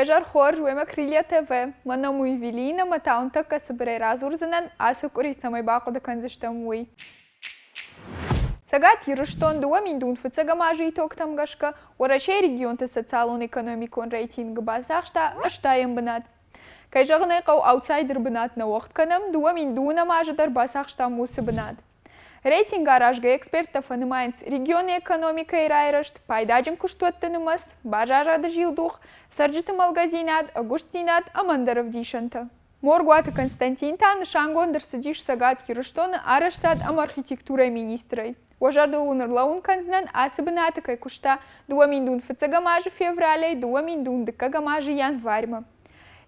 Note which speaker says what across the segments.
Speaker 1: Уе зӕр хорз, уемӕ Крылья ТВ. Мӕ ном у Евелина, мӕ та уын тӕккӕ цыбырӕй радзурдзынӕн, ацы къуыри цӕмӕй бахъуыды кӕндзыстӕм, уый. Цӕгат Ирыстон 2000 фыццӕгӕм азы итогтӕм гӕсгӕ Уӕрӕсейы регионты социалон-экономикон рейтингы бацахста ӕстайӕм бынат. Кӕй зӕгъын ӕй хъӕуы, аутсайдеры бынат нӕ уӕгъд кӕнӕм, 2002 азы дӕр бацахстам уыцы бынат. Рейтинг аразгӕ эксперттӕ фӕнымайынц регионы экономикӕйы райрӕзт, пайдаджын куыстуӕтты нымӕц, базарады зилдух, цӕрджыты мӕлгӕдзинад, ӕгуыстдзинад ӕмӕ ӕндӕр ӕвдисӕнтӕ. Моргуаты Константин та нысангонд ӕрцыдис Цӕгат Ирыстоны арӕзтад ӕмӕ архитектурӕйы министрӕй. Уӕ зӕрдыл уын ӕрлӕууын кӕндзынӕн, ацы бынаты кӕй куыста 2000 фыццӕгӕм азы февралӕй 2000 дыккӕгӕм азы январьмӕ.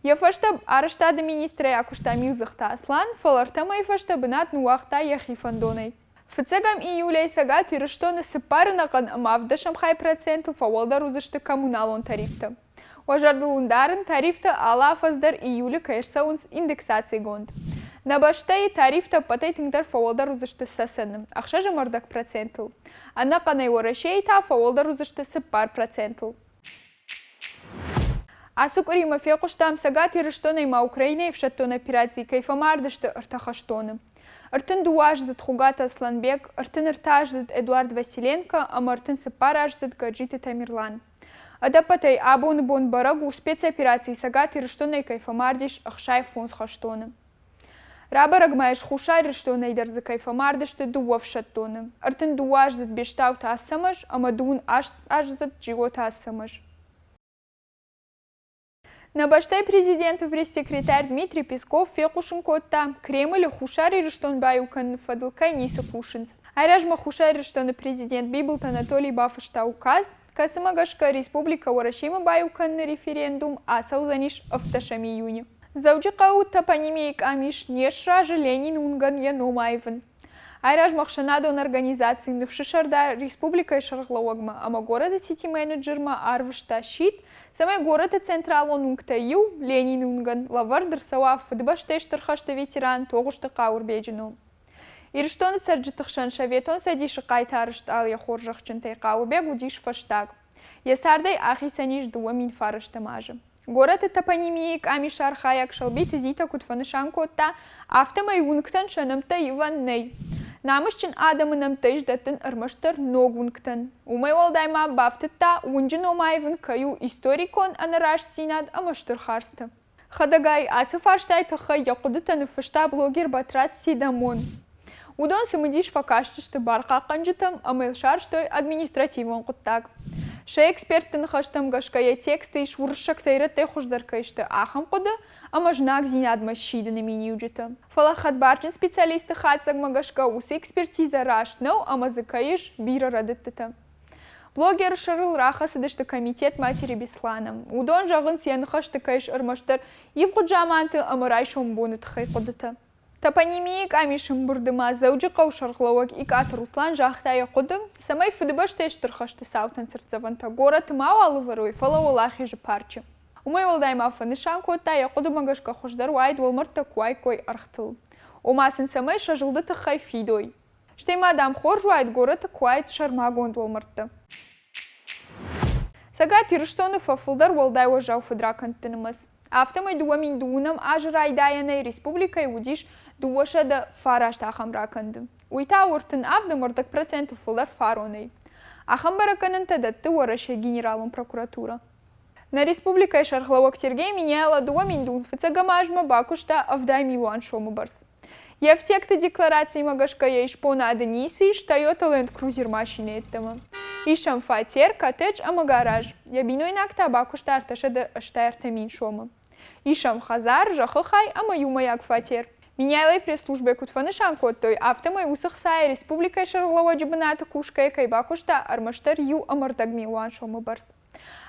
Speaker 1: Йӕ фӕстӕ арӕзтады министрӕй акуыста Милдзыхты Аслан, фӕлӕ ӕртӕ мӕйы фӕстӕ бынат ныууагъта йӕхи фӕндонӕй. Фыццӕгӕм июлӕй Цӕгат Ирыстоны цыппар ӕнӕхъӕн ӕмӕ ӕвддӕсӕм хай процентыл фӕуӕлдӕр уыдзысты коммуналон тарифтӕ. Уӕ зӕрдыл уын дарын, тарифтӕ алы афӕдз дӕр июлы кӕй ӕрцӕуынц индексацигонд. Нӕ бӕстӕйы тарифтӕ ӕппӕтӕй тынгдӕр фӕуӕлдӕр уыдзысты Цӕцӕны, ӕхсӕзӕм ӕрдӕг процентыл. Ӕнӕхъӕнӕй Уӕрӕсейы та фӕуӕлдӕр уыдзысты 4 процентыл. Ацы къуыримӕ фехъуыстам, Цӕгат Ирыстонӕй ма Украинӕйы ӕфсӕддон операцийы кӕй фӕмард сты ӕртӕ хӕстоны. 32-аздзыд Хуыгаты Аслӕнбег, 33-аздзыд Эдуард Василенко ӕмӕ 34-аздзыд Гаджиты Тамерлан. Ӕдӕппӕтӕй абоны бон бӕрӕг у, спецоперацийы Цӕгат Ирыстонӕй кӕй фӕмардис 65 хӕстоны. Рабӕрӕг ма ис, Хуссар Ирыстонӕй дӕр дзы кӕй фӕмард сты дыууӕ ӕфсӕддоны, 32-аздзыд Бестауты Ацӕмӕз ӕмӕ 28-аздзыд Джиоты Ацӕмӕз. Нӕ бӕстӕйы президенты пресс-секретарь Дмитрий Песков фехъусын кодта, Кремлы Хуссар Ирыстон баиу кӕныны фӕдыл кӕй ницы кусынц. Айразмӕ Хуссар Ирыстоны президент Бибылты Анатолий бафыста указ, кӕцымӕ гӕсгӕ Республикӕ Уӕрӕсемӕ баиу кӕныны референдум ацӕудзӕнис ӕвддӕсӕм июны. Дзӕуджыхъӕуы топонимийы къамис не сразы Ленины уынгӕн йӕ ном аивын. Айразмӕ ӕхсӕнадон организаци Ныфсы сӕрдар республикӕйы сӕргълӕууӕгмӕ ӕмӕ горӕты сити-менеджермӕ арвыста сидт, цӕмӕй горӕты централон уынгтӕй иу, Ленины уынгӕн, лӕвӕрд ӕрцӕуа Фыдыбӕстӕйы Стыр хӕсты ветеран Тогъуызты Хъауырбеджы ном. Ирыстоны цӕрджыты хсӕн Советон Цӕдисы хъайтары стъалыйӕ хорзӕхджынтӕй Хъауырбег уыдис фӕстаг. Йӕ цардӕй ахицӕн ис 2009 азы. Горӕты топонимийы къамисы архайӕг Сӕлбиты Зитӕ куыд фӕнысан кодта, афтӕмӕй уынгтӕн сӕ нӕмттӕ ивӕн нӕй. Намысджын адӕмы нӕмттӕ ис дӕттын ӕрмӕстдӕр ног уынгтӕн. Уымӕй уӕлдай ма бафтыдта, уынджы ном аивын кӕй у историкон ӕнӕрастдзинад ӕмӕ стыр хӕрдзтӕ. Хӕдӕгай, ацы фарстайы тыххӕй йӕ хъуыдытӕ ныффыста блогер Батрадз Сидамон. Уыдон цымыдис фӕкастысты бархъахъхъӕнджытӕм ӕмӕ йыл сарӕзтой административон хъуыддаг. Сӕ экспертты ныхӕстӕм гӕсгӕ йӕ тексты ис уырыссӕгтӕ ирӕттӕй хуыздӕр кӕй сты, ахӕм хъуыды ӕмӕ знагдзинадмӕ ссидыны миниуджытӕ. Фӕлӕ хӕдбарджын специалистты хатдзӕгмӕ гӕсгӕ уыцы экспертизӕ раст нӕу ӕмӕ дзы кӕй ис бирӕ рӕдыдтытӕ. Блогеры сӕрыл рахӕцыдысты комитет Матери Беслана. Уыдон зӕгъынц, йӕ ныхӕсты кӕй ис ӕрмӕстдӕр ивгъуыд заманты ӕмӕ райсомы боны тыххӕй хъуыдытӕ. Топонимийы къамисы ӕмбырды ма Дзӕуджыхъӕуы сӕргълӕууӕг Икъаты Руслан загъта йӕ хъуыды, цӕмӕй Фыдыбӕстӕйы Стыр хӕсты цаутӕн цыртдзӕвӕнтӕ горӕты мауал ӕвӕрой, фӕлӕ Уӕлахизы парчы. Уымӕй уӕлдай ма фӕнысан кодта, йӕ хъуыдымӕ гӕсгӕ хуыздӕр уаид уӕлмӕрдтӕ куы уаиккой ӕргътыл. Ома сын цӕмӕй сӕ зылды тыххӕй фидой. Стӕй ма, дам, хорз уаид, горӕты куы уаид сӕрмагонд уӕлмӕрдтӕ. Цӕгат Ирыстоны фӕфылдӕр уӕлдай уӕззау фыдракӕндты нымӕц. Афтӕмӕй 2002 азы райдайӕнӕй республикӕйы уыдис 209 ахӕм ракӕнды. Уый та у 37 ӕмӕ ӕрдӕг проценты фылдӕр фаронӕй. Ахӕм бӕрӕггӕнӕнтӕ дӕтты Уӕрӕсейы Генералон прокуратурӕ. Нӕ республикӕйы сӕргълӕууӕг Сергей Меняйло 2002 фыццӕгӕм азмӕ бакуыста 70 милуан сомы бӕрц. Йӕ ӕфтиӕгты декларацимӕ гӕсгӕ йӕ исбонады ницы ис Toyota Land Cruiser машинӕ йеддӕмӕ. Ис ӕм фатер, коттедж ӕмӕ гараж. Йӕ бинойнаг та бакуыста 383 000 сомы. Ис ӕм хӕдзар, зӕххы хай ӕмӕ иумӕйаг фатер. Меняйлойы пресс-службӕ куыд фӕнысан кодтой, афтӕмӕй уыцы хцайӕ республикӕйы сӕргълӕууӕджы бынаты кусгӕйӕ кӕй бакуыста ӕрмӕстдӕр иу ӕмӕ ӕрдӕг милуан сомы бӕрц.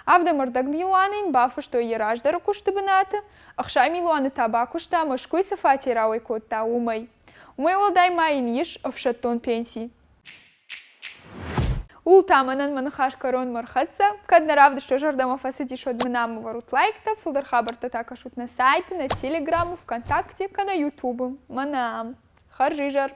Speaker 1: Авдӕм ӕрдӕг милуаны йын бафыстой йӕ раздӕры куысты бынаты, 60 милуаны та бакуыста, Мӕскуыйы цы фатер ауӕй кодта, уымӕй. Уымӕй уӕлдай ма йын ис ӕфсӕддон пенси. Ууыл та мӕнӕн мӕ ныхас кӕронмӕ ӕрхӕццӕ. Кӕд нӕ равдыст уӕ зӕрдӕмӕ фӕцыдис, уӕд мын ам ӕвӕрут лайктӕ, фылдӕр хабӕрттӕ та кӕсут нӕ сайты, нӕ телеграммы, ВКонтакте кӕнӕ Ютубы. Мӕнӕ ам. Хӕрзизӕр!